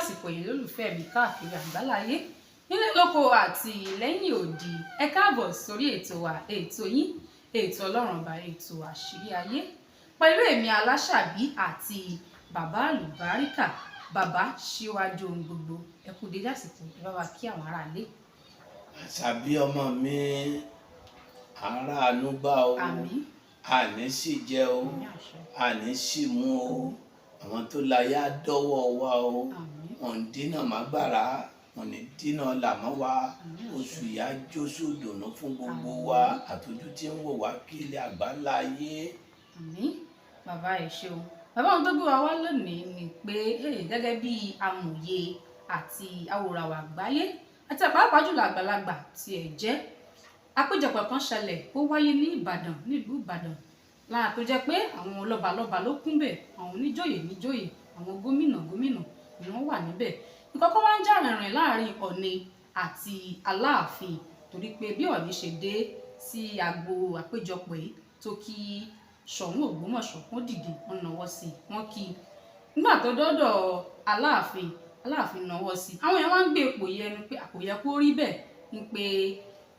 Àsìkò yìí, lólùfẹ́ mi káàkiri àgbáláyé, nílé lóko àti lẹ́yìn òdì, ẹ káàbọ̀ sórí ètò wa, ètò yín, ètò Ọlọ́run Ọba, ètò Àṣírí Ayé, pẹ̀lú èmi Aláṣàbí àti bàbá àlùbáríkà, bàbá síwájú ohun gbogbo. Ẹ kú dédé àsìkò, ẹ bá wa kí àwọn aráalé. Àṣàbí ọmọ mi, aráàánú gbà o. Àmín. Àní sì jẹ o. Àmín, àṣẹ. Àní sì mú o. Àwọn tó láyé á dọ́wọ́ wa o. Àmín. Wọn ń dínà mágbára, wọn ní dínà làmọ́ wa. Àmín, àṣẹ. Oṣù yá jósù dùnú fún gbogbo wa àtọ́jú tí ń wò wá kílẹ̀ àgbáńlá ayé. Àmín, bàbá, ẹ ṣeun. Bàbá, ohun tó gbé wa wá lónìí ni pé gẹ́gẹ́ bí amòye àti awòràwọ̀ àgbáyé àti pàápàá jùlọ àgbàlagbà tí ẹ jẹ́, àpéjọpọ̀ kan ṣẹlẹ̀, ó wáyé ní Ìbàdàn, nílùú Ìbàdàn, lára tó jẹ́ pé àwọn lọ́balọ́ba ló kún bẹ̀, àwọn oníjòyè níjòyè, àwọn gómìnà gómìnà ni wọ́n wà níbẹ̀. Ìkọ́kọ́ wá ń jà rìnrìn láàrin Ọ̀ọ̀ni àti Aláàfin, torí pé bí Ọ̀ọ̀ni ṣe dé sí agbo àpéjọpọ̀ yìí tó kí Ṣọ̀ún Ògbómọ̀ṣọ́, wọ́n dìde, wọ́n nawọ́ sí i, wọ́n kí i. Nígbà tó dọ́dọ̀ Aláàfin, Aláàfin nawọ́ sí i. Àwọn èèyàn wá ń gbé ipò yẹnu pé kò yẹ kó rí bẹ́ẹ̀, ni pé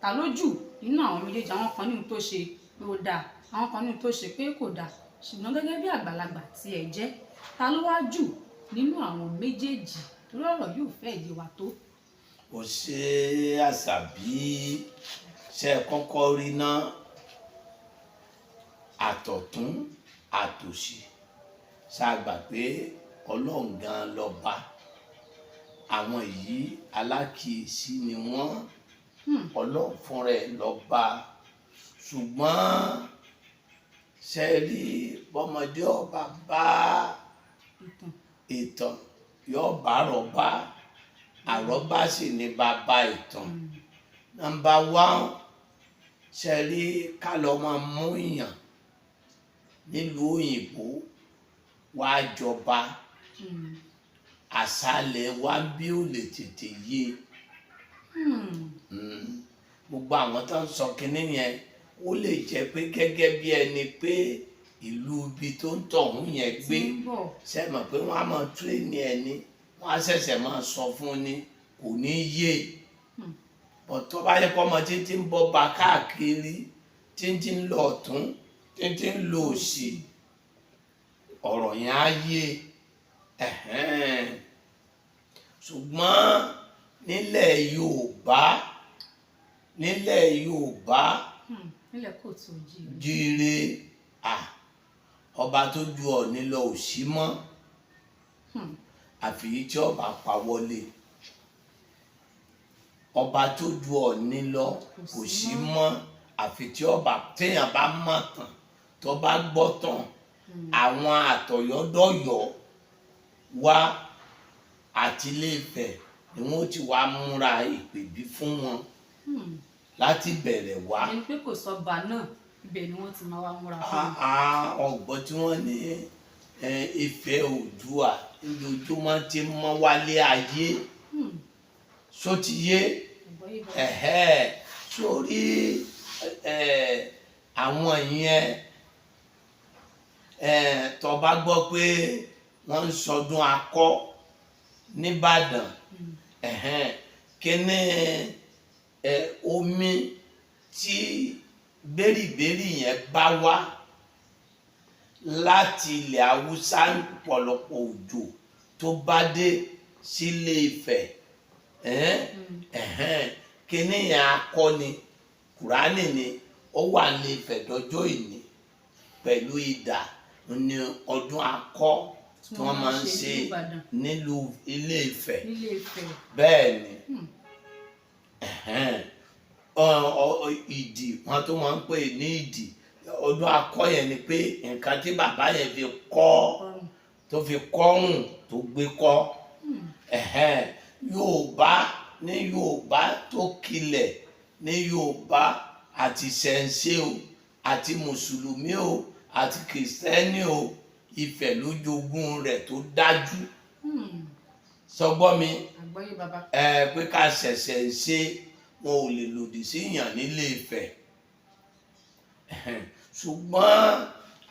ta ló jù nínú àwọn méjèèjì? Àwọn kan ní ohun tó ṣe pé ó dáa, àwọn kan ní ohun tó ṣe pé kò dáa. Ṣùgbọ́n gẹ́gẹ́ bí àgbàlagbà tí ẹ jẹ́, ta ló wá jù nínú àwọn méjèèjì? Torí ọ̀rọ̀ yóò fẹ́ yé wa tó. Kò ṣe Àṣàbí ṣe kọ́kọ́ rí ná. Àtọ̀tún àtòsì, ṣàgbà pé Ọlọ́run gan lọ́ba. Àwọn yìí, alákìísí ni wọ́n. Ọlọ́run fúnra ẹ̀ lọ́ba. Ṣùgbọ́n ṣe rí bọ́mọdé ọba bá ìtàn, ìtàn yóò bá àrọ́bá, àrọ́bá sì ní bàbá ìtàn. Number one, ṣe rí ká lọ máa mú èèyàn nílùú òyìnbó wá jọba, àṣàlẹ̀ wa bí ó lè tètè yé. Gbogbo àwọn tó ń sọ kinní yẹn, ó lè jẹ́ pé gẹ́gẹ́ bí ẹni pé ìlú ibi tó ń tọ̀hún yẹn gbé tí ń bọ̀. Ṣe mọ̀ pé wọ́n á máa train ẹni, wọ́n á ṣẹ̀ṣẹ̀ máa sọ fún ni, kò ní yé. Tó bá yẹ kó ọmọ títí ń bọ́ ba káàkiri, títí ń lọ ọ̀tún, títí ń lọ òsì, ọ̀rọ̀ yẹn á yé. Ẹ̀hẹ́n. Ṣùgbọ́n nílẹ̀ Yorùbá, nílẹ̀ Yorùbá, Nílẹ̀ kóòtù òjìire, jíire à, ọba tó ju Ọ̀ọ̀ni lọ ò sí mọ́, àfi tí ọba pa wọlé. Ọba tó ju Ọ̀ọ̀ni lọ kò sí mọ́, àfi tí ọba téèyàn bá mọ̀ tán, tó bá gbọ́ tán. Àwọn àtọ̀yọ́dọ̀yọ́ wá àti Ilé-Ifẹ̀ ni wọ́n ti wá múra ìpèbí fún wọn láti bẹ̀rẹ̀ wá. Ẹni pé kò sọba náà, ibẹ̀ ni wọ́n ti máa wá múra fún wọn. Ọgbọ́n tí wọ́n ní Ifẹ̀ Oòduà lójoojúmọ́ ti mọ́ wálé ayé. Só ti yé? Àgbọ́yé, bàbá. Ẹ̀hẹ́, sórí àwọn yẹn, tó bá gbọ́ pé wọ́n ń sọdún akọ́ nìbàdàn, ẹ̀hẹ́n, kíní omi tí bẹ́rìbẹ́rì yẹn bá wá láti ilẹ̀ Haúsá, pọ̀lọpọ̀ òjò tó bá dé sílé Ifẹ̀, ẹ̀hẹ́n, ẹ̀hẹ́n, kíní yẹn akọni Kùránì ni ó wà ní Ifẹ̀ dọjọ́ ìní pẹ̀lú idà ní ọdún akọ́ tí wọ́n máa ń ṣe ní Ìbàdàn, nílùú Ilé Ifẹ̀. Nílé Ifẹ̀. Bẹ́ẹ̀ ni. Ẹ̀hẹ́n. Ìdì wọn tó máa ń pè ní ìdì ọdún akọ́ yẹn ni pé nǹkan tí bàbá yẹn fi kọ́ ọrùn, tó fi kọ́rùn tó gbé kọ́. Ẹ̀hẹ́n. Yorùbá ní Yorùbá tó kilẹ̀ ní Yorùbá àti ṣẹ̀ǹṣe o, àti mùsùlùmí o, àti kìrìsìtẹ́nì o, Ifẹ̀ ló jogún rẹ̀ tó dájú. Sọgbọ́n mi? Àgbọ́yé, bàbá. Ẹ pé ká ṣẹ̀ṣẹ̀ ń ṣe, wọn ò lè lòdì sí yàn nílé Ifẹ̀. Ṣùgbọ́n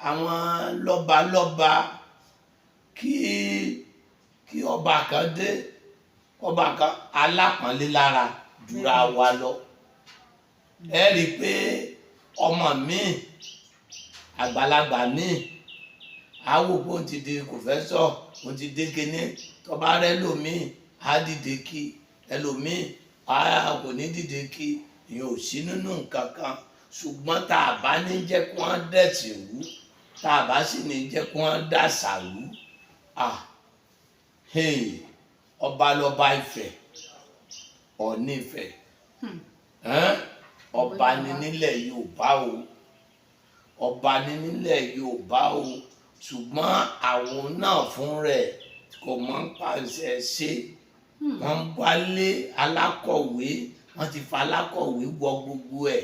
àwọn lọ́balọ́ba kí Kí ọba kan dé, ọba kan alápọ̀nlé lára jura wa lọ. Ẹ rí i pé ọmọ mi, àgbàlagbà mi, àwò pé òun ti di professor, òun ti dé kinní, tọba rẹ lòmíì á dìde kí ẹlòmíì á kò ní dìde kí. Ìyẹn ò sí nínú nǹkan kan, ṣùgbọ́n tá a bá ní jẹ́ kí wọ́n dẹ̀sìn rú, tá a bá sì ní jẹ́ kí wọ́n dàṣà rú, ah hey, ọba lọba Ifẹ̀, Ọọ̀ni Ifẹ̀, ẹ́n, ọba ni nílẹ̀ Yorùbá o, ọba ni nílẹ̀ Yorùbá o. Ṣùgbọ́n àwọn náà fún rẹ̀ kò mọ̀ ń pàṣẹ ṣe. Wọ́n ń wálé alákọ̀wé, wọ́n ti fa alákọ̀wé wọ gbogbo ẹ̀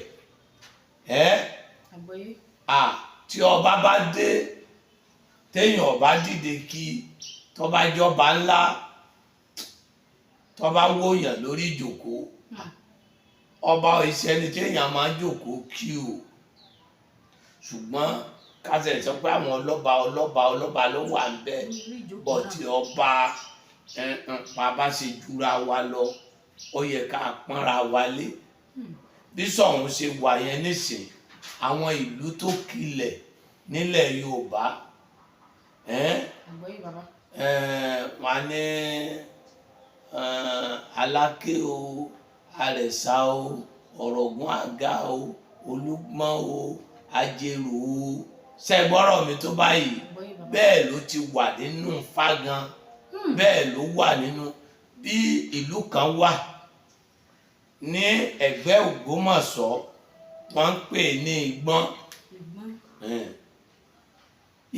ẹ́. Àgbọ́yé. À tí ọba bá dé, téèyàn ọba dìde kí, tọba jọba ńlá, tọba wòyàn lórí ìjòkó, ọba ìṣẹ́ni téèyàn máa jòkó kí o. Ṣùgbọ́n kásẹ̀ sọ pé àwọn ọlọ́ba ọlọ́ba ọlọ́ba ló wà ń bẹ̀. Lórí ìjókòó bọ̀tí náà. Ọba bàbá ṣe jura wa lọ, ó yẹ ká pọ́nra wa lé. Bí Ṣọ̀ún ṣe wà yẹn nísìn, àwọn ìlú tó kilẹ̀ nílẹ̀ Yorùbá, Àgbọ́yé, bàbá. Wà ní Aláké o, Àrẹ̀sà o, Ọ̀rọ̀gún Àga o, Olúgbọ́n o, Ajérò o. Ṣe gbọ́rọ̀ mi tó báyìí? Àgbọ́yé, bàbá. Bẹ́ẹ̀ ló ti wà nínú fágan, bẹ́ẹ̀ ló wà nínú bí ìlú kan wà ní ẹ̀gbẹ́ Ògbómọ̀ṣọ́, wọ́n ń pè ní Ìgbọ́n. Ìgbọ́n.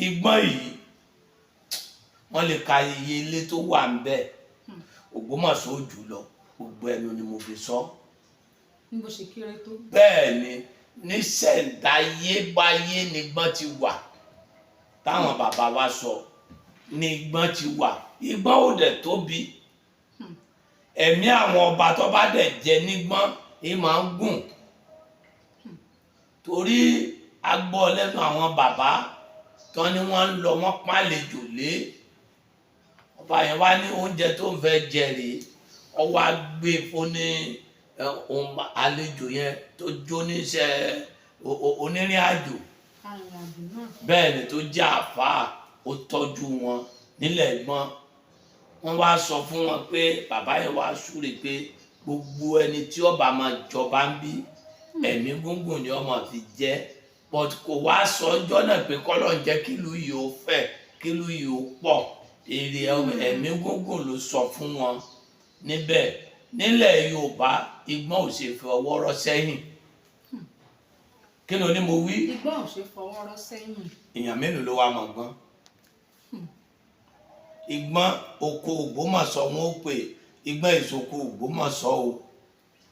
Ìgbọ́n yìí, wọ́n lè ka iye ilé tó wà ń bẹ̀, Ògbómọ̀ṣọ́ ò jù lọ. Gbogbo ẹnu ni mo fi sọ. Ní bó ṣe kéré tó. Bẹ́ẹ̀ ni, ní sẹ̀ǹdáyébáyé ni Ìgbọ́n ti wà, táwọn bàbá wa sọ ní Ìgbọ́n ti wà. Ìgbọ́n ò dẹ̀ tóbi. Ẹ̀mí àwọn ọba tó bá dẹ̀ jẹ nígbọ́n yìí máa ń gùn, torí a gbọ́ lẹ́nu àwọn bàbá tán ni wọ́n ń lọ, wọ́n pàlejò lé ọba yẹn wá ní oúnjẹ tó ń fẹ́ jẹ rèé. Ọwọ́ á gbé fún ní ohun àlejò yẹn tó jó níṣẹ́ onírìn àjò. Arìnrìn àjò náà. Bẹ́ẹ̀ ni, tó jẹ́ àfáà, ó tọ́jú wọn nílẹ̀ Ìgbọ́n. Wọ́n wá sọ fún wọn pé bàbá yẹn wá súre pé gbogbo ẹni tí ọba máa jọba ń bí, ẹ̀mí gúngùn ni ọmọ fi jẹ́. But kò wá sọ ọjọ́ náà pé kọ́lọ́ ń jẹ́ kílùú yìí ó fẹ̀, kílùú yìí ó pọ̀. Èrè ẹ̀mí gúngùn ló sọ fún wọn níbẹ̀. Nílẹ̀ Yorùbá, Ìgbọ́n ò ṣe fi ọwọ́ rọ́ sẹ́yìn. Kí ló ní mo wí? Ìgbọ́n ò ṣe fọwọ́ rọ́ sẹ́yìn. Èèyàn mélòó ló wá mọ̀ gbọ́n? Ìgbọ́n oko Ògbómọ̀ṣọ́, wọn ó pè Ìgbọ́n ìsoko Ògbómọ̀ṣọ́ o.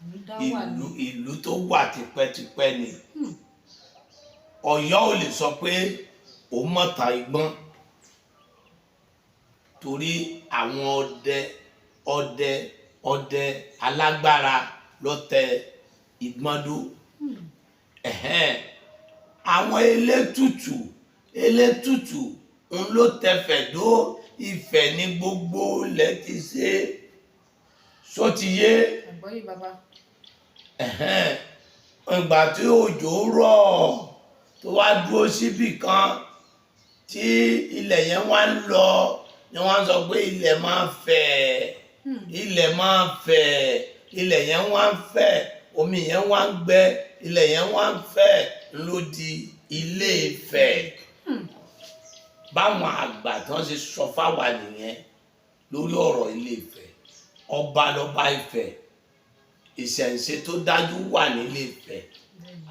Ìlú dá wà ní. Ìlú tó wà tipẹ́tipẹ́ ni. Ọ̀yọ́ ò lè sọ pé òun mọ̀ta Ìgbọ́n, torí àwọn ọdẹ ọdẹ ọdẹ alágbára ló tẹ Ìgbọ́n dó. Ẹ̀hẹ́n. Àwọn elétùtù elétùtù ń ló tẹfẹ̀ dó. Ifẹ̀ ní gbogbo ilẹ̀ ti ṣe só ti yé. Àgbọ́yé, bàbá. Ẹ̀hẹ́n. Ìgbà tí òjò rọ̀ tó wá dúró síbì kan tí ilẹ̀ yẹn wá ń lọ ni wọ́n sọ pé ilẹ̀ máa fẹ̀, ilẹ̀ máa fẹ̀. Ilẹ̀ yẹn wá ń fẹ̀, omi yẹn wá ń gbẹ, ilẹ̀ yẹn wá ń fẹ̀, ló di Ilé Ifẹ̀. Báwọn àgbà tí wọ́n ṣe sọ fáwa nìyẹn lórí ọ̀rọ̀ Ilé Ifẹ̀. Ọba lọ́ba Ifẹ̀, ìṣẹ̀ǹṣe tó dájú wà nílé Ifẹ̀,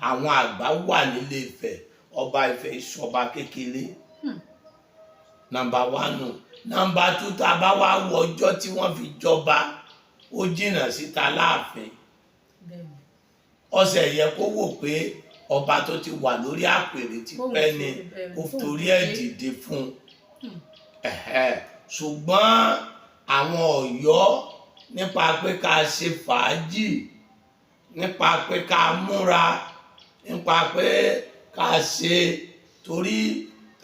àwọn àgbà wà nílé Ifẹ̀. Ọba Ifẹ̀ ìṣọba kékeré. Number one. Number two, tá a bá wá wọ ọjọ́ tí wọ́n fi jọba, ó jìnnà síta láàfin. Ọ̀sẹ̀ yẹ kó wò pé ọba tó ti wà lórí àpèrè ti pẹ́ ni, kó torí ẹ̀ dìde fún un. Ṣùgbọ́n àwọn Ọ̀yọ́, nípa pé ká ṣe fàájì, nípa pé ká múra, nípa pé ká ṣe, torí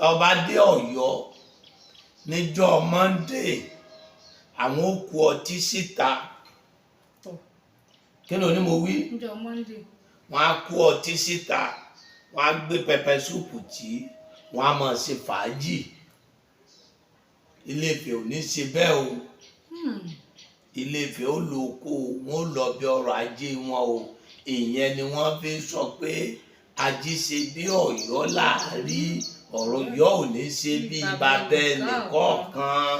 ọba dé Ọ̀yọ́ níjọ́ Monday. Àwọn ó kó ọtí síta. Tọ̀. Kí ló ní mo wí? Níjọ́ Monday. Wọ́n á kó ọtí síta, wọ́n á gbé pepper soup tí wọ́n á máa ṣe fàájì. Ilé-Ifẹ̀ ò ní ṣe bẹ́ẹ̀ o. Ilé-Ifẹ̀ ó lo oko, wọn ó lọ bí ọrọ̀ ajé wọn o. Ìyẹn ni wọ́n fi sọ pé ají ṣe bí Ọ̀yọ́ láàrí, ọ̀rọ̀ Ọ̀yọ́ ò ní ṣe bí bàbá ẹnìkọ̀ọ̀kan.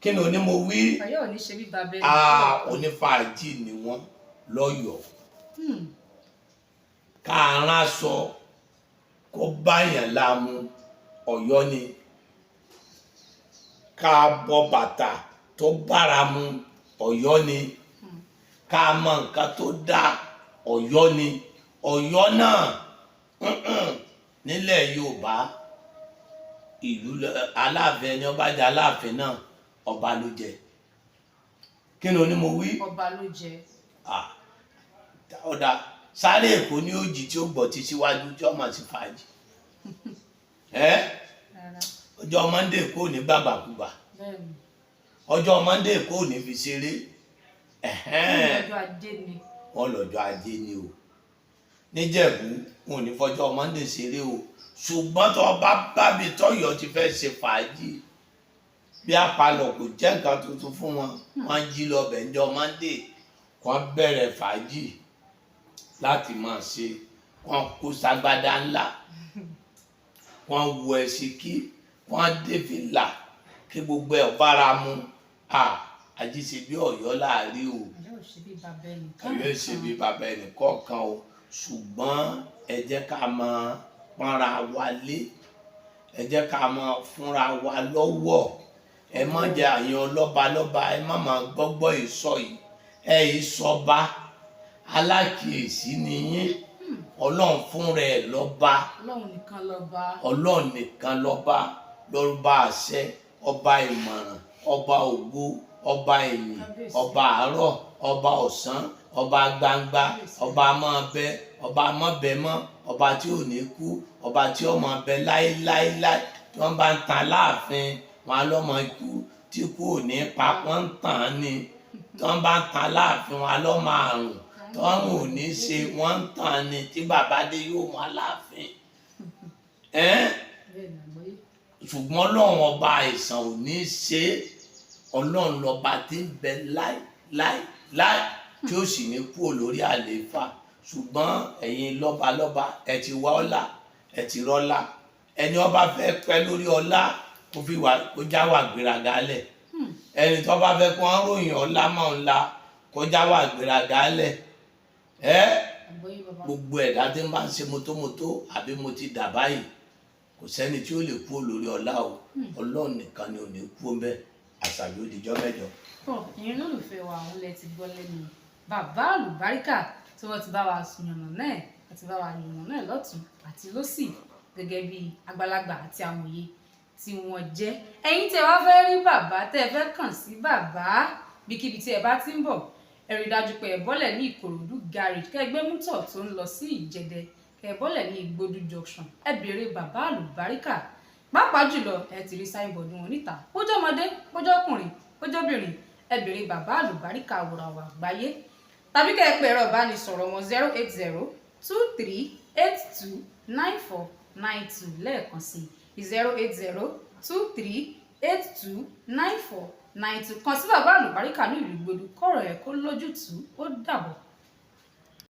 Kí ni oní mo wí? Ọ̀yọ́ ò ní ṣe bí bàbá Ah, ẹnìkọ̀ọ̀kan. Onífàájì ni wọ́n lọ́yọ̀ọ́. Ká aránṣọ kó báyàn láàmú, Ọ̀yọ́ ni. Ká bọ bàtà tó bára mu, Ọ̀yọ́ ni. Ká mọ nǹkan tó dáa, Ọ̀yọ́ ni. Ọ̀yọ́ náà nílẹ̀ Yorùbá, ìlú Aláàfin, ẹni ọba jẹ Aláàfin náà, ọba ló jẹ. Kí ni oní mo wí? Ọba ló jẹ. Ah, ọ̀dà sáré Èkó ní òjì tí ó gbọ́ ti síwájú tí ọmọ sí fàájì ẹ́. Rárá. Ọjọ́ Monday kò ní gbàgbàkúgbà. Bẹ́ẹ̀ni. Ọjọ́ Monday kò ní fi ṣeré. Ọjọ́ ajé ni. Wọ́n lọ́jọ́ ajé ni o. Níjẹ̀bú, wọn ò ní fọjọ́ Monday ṣeré o. Ṣùgbọ́n tó bá bábi tọ́yọ̀ ti fẹ́ ṣe fàájì bí apalọ̀, kò jẹ́ nǹkan tuntun fún wọn. Wọ́n jí lọ bẹ̀ ńjọ́ Monday, wọ́n bẹ̀rẹ̀ fàájì láti máa ṣe. Wọ́n kó ságbádá ńlá, wọ́n wọ ẹ̀sìnkí, wọ́n dé fìlà, kí gbogbo ẹ̀ bára mu. Àjíṣe bí Ọ̀yọ́ láàrí o. Ọ̀yọ́ ò ṣe bí bàbá ẹnìkan. Ọ̀yọ́ ṣe bí bàbá ẹnìkọ̀ọ̀kan o. Ṣùgbọ́n ẹ jẹ́ ká máa pọ́nra wa lé, ẹ jẹ́ ká máa fúnra wa lọ́wọ́. Ẹ má jẹ́ àyàn lọ́balọ́ba, ẹ má máa gbọ́gbọ́ ìsọ yìí. Ẹ ìsọba alákìyèsí ni yín. Ọlọ́run fún rẹ̀ lọ́ba. Ọlọ́run nìkan lọ́ba. Ọlọ́run nìkan lọ́ba, lọ́ba àṣẹ, ọba ìmọ̀ràn, ọba ògo, ọba ìyìn. Kábíyèsí. Ọba àárọ̀, ọba ọ̀sán, ọba gbangba. Kábíyèsí. Ọba máa bẹ, ọba má bẹ mọ́, ọba tí ò ní kú, ọba tí ó máa bẹ láéláéláé. Tí wọ́n bá ń tan Aláàfin wọn á lọ́mọ ikú tí kú ò ní pa, wọ́n ń tàn án ni. Tí wọ́n bá ń tan Aláàfin, wọn á lọ́mọ àrùn tọ́run ò ní ṣe, wọ́n ń tàn án ni. Tí bàbá dé, yóò mú Aláàfin ẹ́n. Bẹ́ẹ̀ ni, àgbọ́yé. Ṣùgbọ́n Ọlọ́run ọba, àìsàn ò ní ṣe é. Ọlọ́run lọ́ba tí ń bẹ láí láí láí, tí ó sì ní kúrò lórí àlééfà. Ṣùgbọ́n ẹ̀yin lọ́balọ́ba, ẹ ti wá ọlá, ẹ ti rọ́lá. Ẹni ọba fẹ́ pẹ́ lórí ọlá, kó fi wà, kó já wà gbéraga lẹ̀. Ẹni tó bá fẹ́ kó wọ́n ròyìn ọlá mọ́ ńlá, kó já wà gbéraga lẹ̀ ẹ́. Àgbọ́yé, bàbá. Gbogbo ẹ̀dá tí ń bá ń ṣe mótómótó àbí mo ti dà báyìí, kò sẹ́ni tí ó lè kú lórí ọlá o. Ọlọ́run nìkan ni ò ní kú ń bẹ́. Àṣàbí, ó dijọ́ mẹ́jọ. Tọ́, ìyẹn lólùfẹ́ wa, àwọn ilẹ̀ ti gbọ́ lẹ́nu bàbá àlùbáríkà tí wọ́n ti bá wa yànnà náà àti bá wa yànnà náà lọ́tún àti lọ́sì gẹ́gẹ́ bí àgbàlagbà àti amòye tí wọ́n jẹ́. Ẹ̀yin tí ẹ wá fẹ́ rí bàbá, tẹ́ ẹ fẹ́ kàn sí bàbá, bíkíbi tí ẹ bá ti ń bọ̀, ẹ rí i dájú pé ẹ bọ́lẹ̀ ní Ìkòròdú garage, kẹ́ ẹ gbé mọ́tò tó ń lọ sí Ìjẹ̀dẹ̀, kẹ́ ẹ bọ́lẹ̀ ní Ìgbódù junction, ẹ béèrè bàbá àlùbáríkà. Pàápàá jùlọ, ẹ ti rí signboard wọn níta. Bójú ọmọdé, bójú ọkùnrin, bójú obìnrin, ẹ béèrè bàbá àlùbáríkà àwòrán àgbáyé, tàbí kẹ́ ẹ pè ẹ̀rọ ìbánisọ̀rọ̀ wọn 08023829492. Lẹ́ẹ̀kan sí, 08023829492. Kàn sí bàbá àlùbáríkà ní ìlú Ìgbòdú kọ̀rọ̀ ẹ̀ kó lójútùú. Ó dàbọ̀.